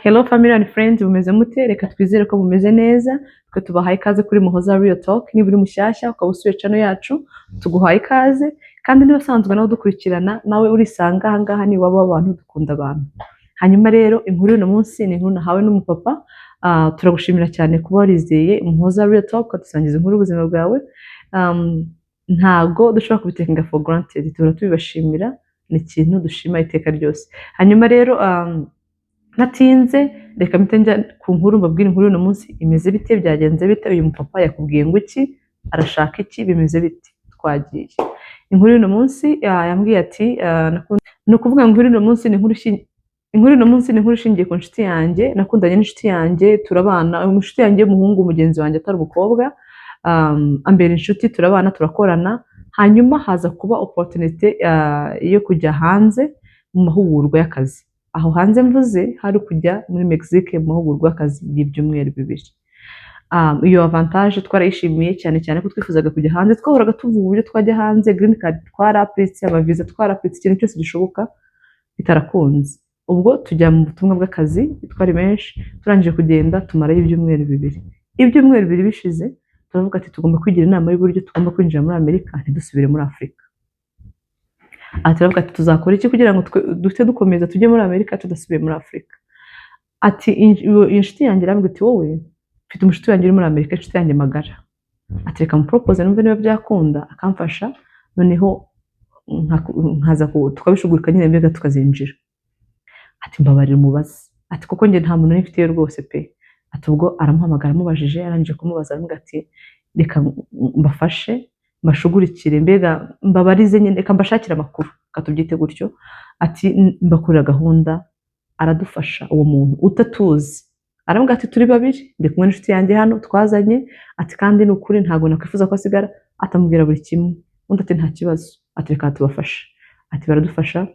Hello family and friends, mumeze mute? Reka twizere ko mumeze neza. Twe tubahaye ikaze kuri Muhoza Real Talk. Niba uri mushyashya ukaba usuye channel yacu, tuguhaye ikaze. Kandi niba usanzwe nawe udukurikirana, nawe urisanga aha ngaha, ni iwabo w'abantu, dukunda abantu. Hanyuma rero inkuru y'uno munsi ni inkuru nahawe n'umupapa. Turagushimira cyane kuba warizeye Muhoza Real Talk ukadusangiza inkuru y'ubuzima bwawe. Ntago dushobora kubitakinga for granted, duhora tubibashimira, ni ikintu dushima iteka ryose. Hanyuma rero ntatinze, reka mpite njya ku nkuru, mbabwire inkuru y'uno munsi imeze bite, byagenze bite, uyu mupapa yakubwiye ngo iki, arashaka iki, bimeze bite? Twagiye. Inkuru y'uno munsi yambwiye ati ni ukuvuga ngo inkuru y'uno munsi ni inkuru ishingiye ku nshuti yanjye. Nakundanye n'inshuti yanjye, turabana, inshuti yanjye y'umuhungu mugenzi wanjye atari umukobwa, ambera inshuti, turabana, turakorana. Hanyuma haza kuba opportunity yo kujya hanze mu mahugurwa y'akazi. Aho hanze mvuze hari kujya muri Mexique mu mahugurwa y'akazi y'ibyumweru 2. Iyo avantage twarayishimiye cyane cyane ko twifuzaga kujya hanze. Twahoraga tuvuga uburyo twajya hanze, green card twarapuritse, amaviza twarapuritse, ikintu cyose gishoboka bitarakunze. Ubwo tujya mu butumwa bw'akazi, twari benshi. Turangije kugenda tumarayo ibyumweru 2. Ibyumweru 2 bishize, turavuga ati tugomba kwigira inama y'uburyo tugomba kwinjira muri Amerika ntidusubire muri Afurika. Aha turavuga ati tuzakora iki kugira ngo duhite dukomeza tujye muri Amerika tudasubiye muri Afurika? Ati iyo inshuti yanjye irambwira iti wowe, mfite umushuti wanjye uri muri Amerika, inshuti yanjye magara, ati reka mupropose numve niba byakunda akamfasha, noneho nkaza tukabishugurika nyine, mbega tukazinjira. Ati mbabarira umubaze, ati kuko njye nta muntu nari mfiteyo rwose pe. Ati ubwo aramuhamagara, amubajije, arangije kumubaza aramubwira ati reka mbafashe, mbashugurikire, mbega mbabarize nyine, reka mbashakire amakuru, reka tubyite gutyo. Ati mbakorera gahunda. Aradufasha uwo muntu utatuzi, aramubwira ati turi babiri, ndi kumwe n'inshuti yanjye hano twazanye, ati kandi ni ukuri ntabwo nakwifuza ko asigara. Atamubwira buri kimwe. Undi ati nta kibazo, ati reka tubafashe. Ati baradufasha,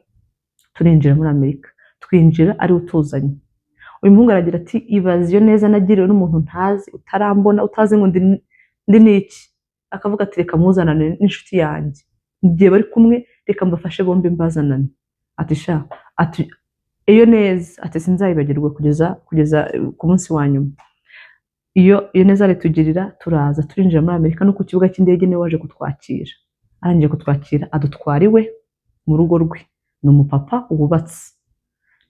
turinjira muri Amerika, twinjira ari we utuzanye. Uyu muhungu aragira ati ibaze iyo neza nagiriwe n'umuntu ntazi, utarambona, utazi ngo ndi n'iki, akavuga ati reka muzanane n'inshuti yanjye, mu gihe bari kumwe reka mbafashe bombi mbazanane. Ati sha, ati iyo neza, ati sinzayibagirwa kugeza ku munsi wa nyuma. Iyo neza aritugirira, turaza turinjira muri Amerika, no ku kibuga cy'indege niwe waje kutwakira. Arangije kutwakira adutwara iwe mu rugo rwe. Ni umupapa wubatse,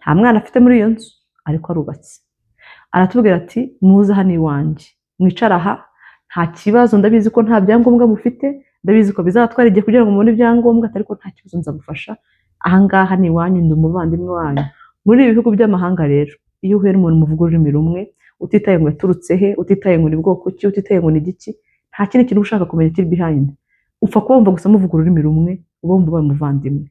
nta mwana afite muri iyo nzu ariko arubatse. Aratubwira ati muze hano iwanjye, mwicara aha, nta kibazo, ndabizi ko nta byangombwa mufite, ndabizi ko bizatwara igihe kugira ngo mubone ibyangombwa, ariko nta kibazo, nzamufasha. Ahangaha ni iwanyu, ndi umuvandimwe wanyu. Muri ibi bihugu by'amahanga rero, iyo uhuye n'umuntu muvuga ururimi rumwe, utitaye ngo yaturutse he, utitaye ngo ni bwoko ki, utitaye ngo ni igiki, nta kindi kintu uba ushaka kumenya kiri behind, upfa kuba wumva gusa muvuga ururimi rumwe, uba wumva ubaye umuvandimwe.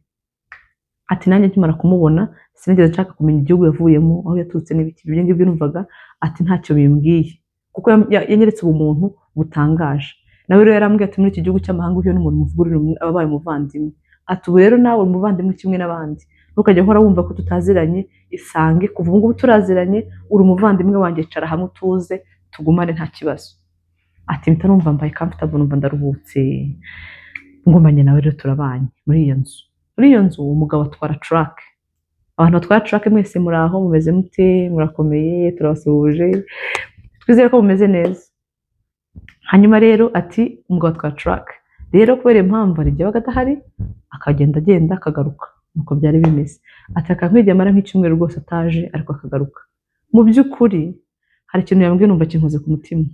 Ati nanjye nkimara kumubona sinigeze nshaka kumenya igihugu yavuyemo, aho yaturutse n'ibiki. Ibyo ngibyo numvaga ati ntacyo bimbwiye, kuko yanyeretse ubumuntu butangaje. Nawe rero yarambwiye ati muri iki gihugu cy'amahanga, uhuye n'umuntu muvuga ururimi rumwe aba abaye umuvandimwe. Ati ubu rero nawe uri umuvandimwe kimwe n'abandi, ntukajya uhora wumva ko tutaziranye. Isange kuva ubu ngubu turaziranye, uri umuvandimwe wanjye, cara hamwe utuze, tugumane nta kibazo. Ati mpita numva mbaye comfortable, numva ndaruhutse, ngumanye nawe. Rero turabanye muri iyo nzu. Muri iyo nzu umugabo atwara truck. Abantu batwara truck mwese muri aho, mumeze mute? Murakomeye? Turabasuhuje, twizere ko mumeze neza. Hanyuma rero ati umugabo atwara truck rero, kubera impamvu hari igihe yabaga adahari, akagenda agenda akagaruka, nuko byari bimeze. Ati akaba amara nk'icyumweru rwose ataje, ariko akagaruka. Mu by'ukuri hari ikintu yambwiye numva kinkoze ku mutima.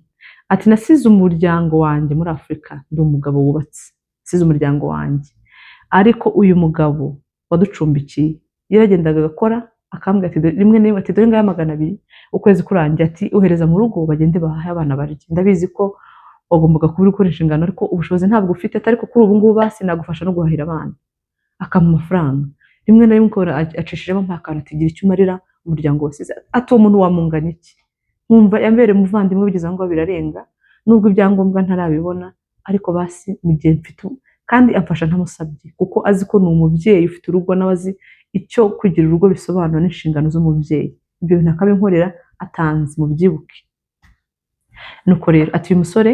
Ati nasize umuryango wanjye muri Afurika, ndi umugabo wubatse, nsize umuryango wanjye, ariko uyu mugabo waducumbikiye yaragendaga agakora, akambwira ati rimwe na rimwe ati dore ngaya 200, ukwezi kurangiye, ati ohereza mu rugo bagende bahahe abana barye. Ndabizi ko wagombaga kuba uri gukora inshingano, ariko ubushobozi ntabwo ufite, ariko kuri ubu ngubu basi nagufasha no guhahira abana. Akampa amafaranga rimwe na rimwe, ukabona acishijemo akantu, ati gira icyo umarira umuryango wasize. Ati uwo muntu wamunganya iki? Nkumva yambereye umuvandimwe bigeze aho ngaho birarenga, nubwo ibyangombwa ntarabibona, ariko basi mu gihe mfite, kandi amfasha ntamusabye, kuko azi ko ni umubyeyi ufite urugo, nawe azi icyo kugira urugo bisobanura n'inshingano z'umubyeyi. Ibyo bintu akabinkorera atanze, mubyibuke. Nuko rero ati uyu musore,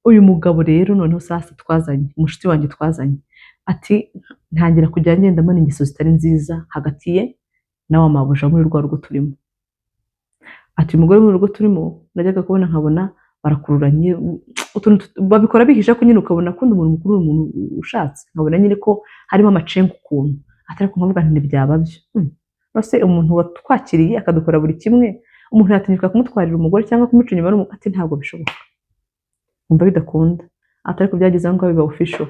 uyu mugabo rero noneho sasa twazanye, umushuti wanjye twazanye, ati ntangira kujya ngenda mbona ingeso zitari nziza hagati ye. Na wa mabuja muri rwa rugo turimo. Ati umugore muri rugo turimo najyaga kubona nkabona barakururanye utuntu babikora bihisha, ko nyine ukabona akunda umuntu mukuru, umuntu ushatse, nkabona nyine ko harimo amacenga ukuntu, atari ko nkavuga nti ntibyaba byo. Ese umuntu watwakiriye akadukora buri kimwe, umuntu yatinyuka kumutwarira umugore cyangwa kumuca inyuma ati ntabwo bishoboka, numva bidakunda. Atari ko byageze aho ngaho biba official,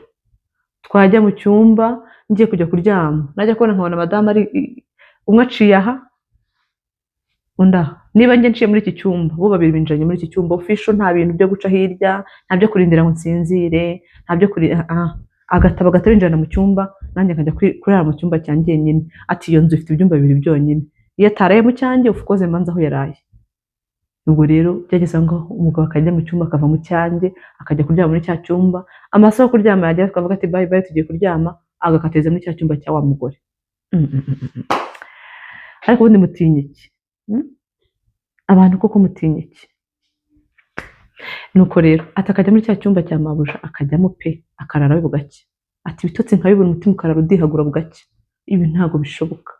twajya mu cyumba ngiye kujya kuryama, najya kubona nkabona madamu ari umwe aciye aha, undi aha. Niba njye nciye muri iki cyumba, bo babiri binjiranye muri iki cyumba official, nta bintu byo guca hirya, nta byo kurindira ngo nsinzire, nta byo kuri ah, agatabo agahita binjirana mu cyumba, nanjye nkajya kurara mu cyumba cyanjye nyine. Ati iyo nzu ifite ibyumba bibiri byonyine, iyo ataraye mu cyanjye, of course mbanza aho yaraye. Ubwo rero byageze aho ngaho umugabo akajya mu cyumba, akava mu cyanjye akajya kuryama muri cya cyumba. Amasaha yo kuryama yagera, twavuga ati bye bye, tugiye kuryama, agakateza muri cya cyumba cya wa mugore. Ariko ubundi mutinya iki? Abantu koko mutinya iki? Nuko rero ati akajya muri cya cyumba cya mabuja, akajyamo pe, akarara we bugacya. Ati ibitotsi nkabibona, umutima ukarara udihagura bugacya. Ibi ntabwo bishoboka.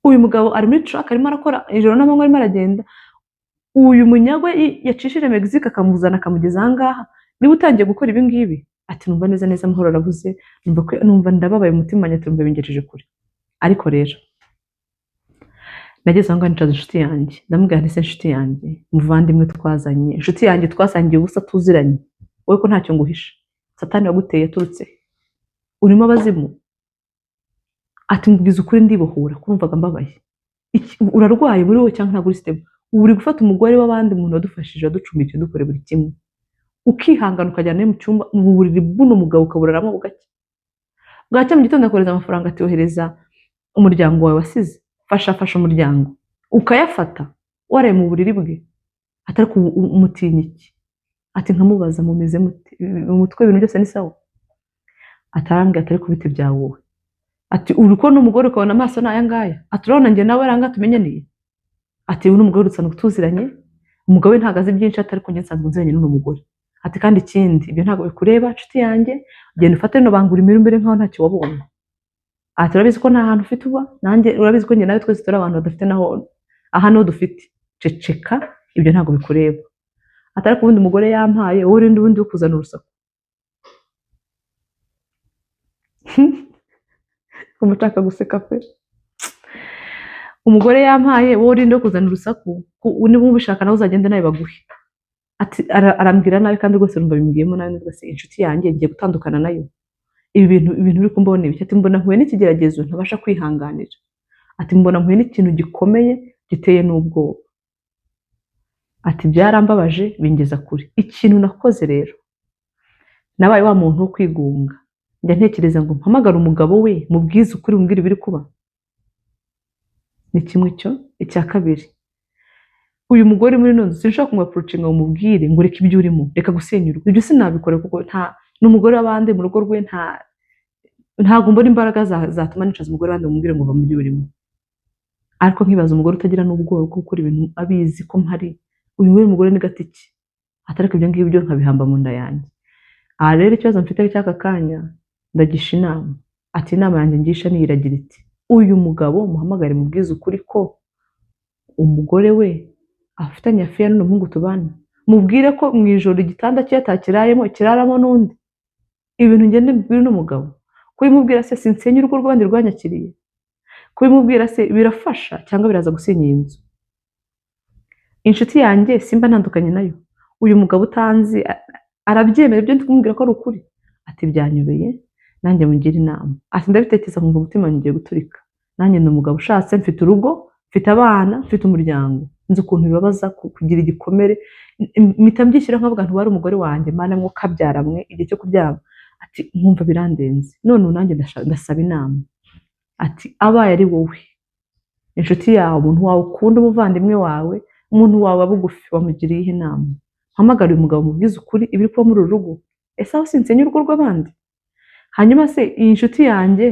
Uyu mugabo ari muri truck, arimo arakora ijoro n'amanywa, arimo aragenda. Uyu munyagwa yacishije Mexique akamuzana akamugeza aha ngaha, niba utangiye gukora ibi ngibi. Ati numva neza neza amahoro arabuze, numva ndababaye umutima wanjye, ati numva bingejeje kure. Ariko rero nageze aho ngaho nicaza inshuti yanjye, ndamubwira nti se inshuti yanjye, muvandimwe twazanye, inshuti yanjye twasangiye ubusa tuziranye, wowe ko ntacyo nguhisha, Satani waguteye yaturutse he? Urimo abazimu? Ati mubwiza ukuri ndibohora, kumvaga mbabaye. Urarwaye muri wowe cyangwa ntabwo uri stable? Ubu uri gufata umugore w'abandi, umuntu wadufashije, waducumbikiye, dukore buri kimwe, ukihangana ukajyana nawe mu cyumba, mu buriri bw'uno mugabo, ukaburaramo bugacya. Bwacya mu gitondo akohereza amafaranga, ati ohereza umuryango wawe wasize, fasha fasha umuryango, ukayafata waraye mu buriri bwe. Atari ko umutinya iki? Ati nkamubaza mumeze mute mu mutwe, ibintu byose ni sawa? Atarambwira atari kubita ibya wowe. Ati uri kubona umugore ukabona amaso ni aya ngaya? Ati urabona njye nawe aranga tumenyaniye? Ati uyu ni umugore dusanzwe tuziranye, umugabo we ntabwo azi byinshi, atari ko njye nsanzwe nziranye n'uno mugore. Ati kandi ikindi, ibyo ntabwo bikureba nshuti yanjye, genda ufate rino banga urimire imbere nkaho ntacyo wabonye. Ati urabizi ko nta hantu ufite uba, nanjye urabizi ko njye nawe twese turi abantu badafite naho, aha niho dufite, ceceka, ibyo ntabwo bikureba. Ati ariko ubundi umugore yampaye, wowe urinde ubundi wo kuzana urusaku. Kumva nshaka guseka pe. Umugore yampaye, wowe urinde wo kuzana urusaku, niba ubishaka nawe uzagende nawe baguhe. Ati arambwira nabi kandi rwose numva bimbwiyemo nabi, ndavuga se inshuti yanjye ngiye gutandukana nayo, ibi bintu, ibintu uri kumbona ibiki? Ati mbona mpuye n'ikigeragezo ntabasha kwihanganira. Ati mbona mpuye n'ikintu gikomeye giteye n'ubwoba. Ati byarambabaje bingeza kure. Ikintu nakoze rero, nabaye wa muntu wo kwigunga, njya ntekereza ngo mpamagare umugabo we mubwize ukuri, mubwire ibiri kuba. Ni kimwe cyo. Icya kabiri, uyu mugore muri ino nzu sinshobora kumwapproachinga ngo mubwire ngo reka ibyo urimo, reka gusenyurwa, ibyo sinabikora kuko nta ni umugore w'abandi mu rugo rwe, ntabwo mbona imbaraga zatuma nicaza umugore w'abandi ngo mubwire ngo va mu byo urimo. Ariko nkibaza umugore utagira n'ubwoba bwo gukora ibintu abizi ko mpari, uyu we mugore ni gatiki? Atari ko ibyo ngibyo nkabihamba mu nda yanjye. Aha rero ikibazo mfite cy'aka kanya, ndagisha inama. Ati inama yanjye ngisha ni iragira iti uyu mugabo muhamagare mubwize ukuri ko umugore we afitanye affaire n'uno muhungu tubana, mubwire ko mu ijoro igitanda cye atakirayemo, kiraramo n'undi. Ibintu ngende mbwira uno mugabo, kubimubwira se sinsenya urugo rw'abandi rwanyakiriye? Kubimubwira se birafasha cyangwa biraza gusenya iyi nzu? Inshuti yanjye simba ntandukanye nayo, uyu mugabo utanzi arabyemera ibyo ndi kumubwira ko ari ukuri? Ati byanyobeye, nanjye mungire inama. Ati ndabitekereza nkumva umutima wanjye ugiye guturika, nanjye ndi umugabo ushatse, mfite urugo, mfite abana, mfite umuryango, nzi ukuntu bibabaza kugira igikomere. Mpita mbyishyira nkavuga nti wari umugore wanjye, mana mwo kabyaramwe igihe cyo kuryama. Ati nkumva birandenze, none ubu nanjye ndasaba inama. Ati abaye ari wowe, inshuti yawe, umuntu wawe ukunda, umuvandimwe wawe, umuntu wawe wa bugufi, wamugiriye iyihe nama? Mpamagare uyu mugabo mubwize ukuri ibiri kuba muri uru rugo, ese aho sinsenya urugo rw'abandi? Hanyuma se iyi nshuti yanjye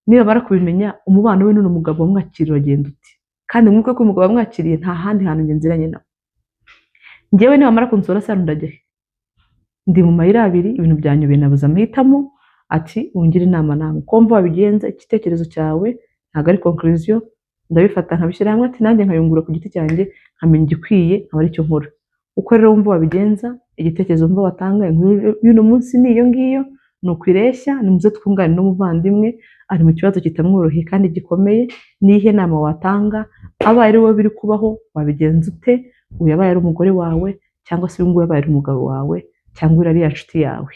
nibamara kubimenya, umubano we n'uno mugabo wamwakiriye uragenda uti? Kandi mwibuke ko umugabo wamwakiriye nta handi hantu njye nziranye nawe. Njyewe nibamara kunsura se ndajya he? Ndi mu mayira abiri, ibintu byanyobeye, nabuze amahitamo. Ati wungire inama nawe uko wumva wabigenza, igitekerezo cyawe ntabwo ari conclusion. Ndabifata nkabishyira hamwe, ati nanjye nkayungura ku giti cyanjye, nkamenya igikwiye, nkaba aricyo nkora. Uko rero wumva wabigenza, igitekerezo wumva watanga, inkuru y'uno munsi ni iyo ngiyo, ni ukwireshya. Nimuze twungane n'umuvandimwe, ari mu kibazo kitamworoheye kandi gikomeye. Niyihe nama watanga? Abaye ari wowe biri kubaho, wabigenza ute? Uyu abaye ari umugore wawe, cyangwa se uyu nguyu abaye ari umugabo wawe, cyangwa uriya ari ya nshuti yawe,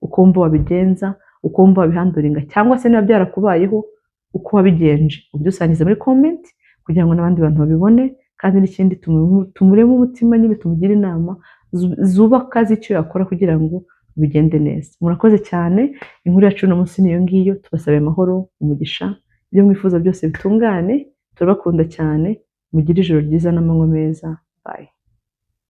uko wumva wabigenza, uko wumva wabihandlinga, cyangwa se niba byarakubayeho uko wabigenje, ubidusangize muri comment kugira ngo n'abandi bantu babibone. Kandi n'ikindi, tumureme umutima nyine, tumugire inama zubaka z'icyo yakora kugira ngo bigende neza. Murakoze cyane. Inkuru yacu uno munsi niyo ngiyo. Tubasabe amahoro, umugisha, ibyo mwifuza byose bitungane. Turabakunda cyane. Mugire ijoro ryiza n'amanywa meza. Bye.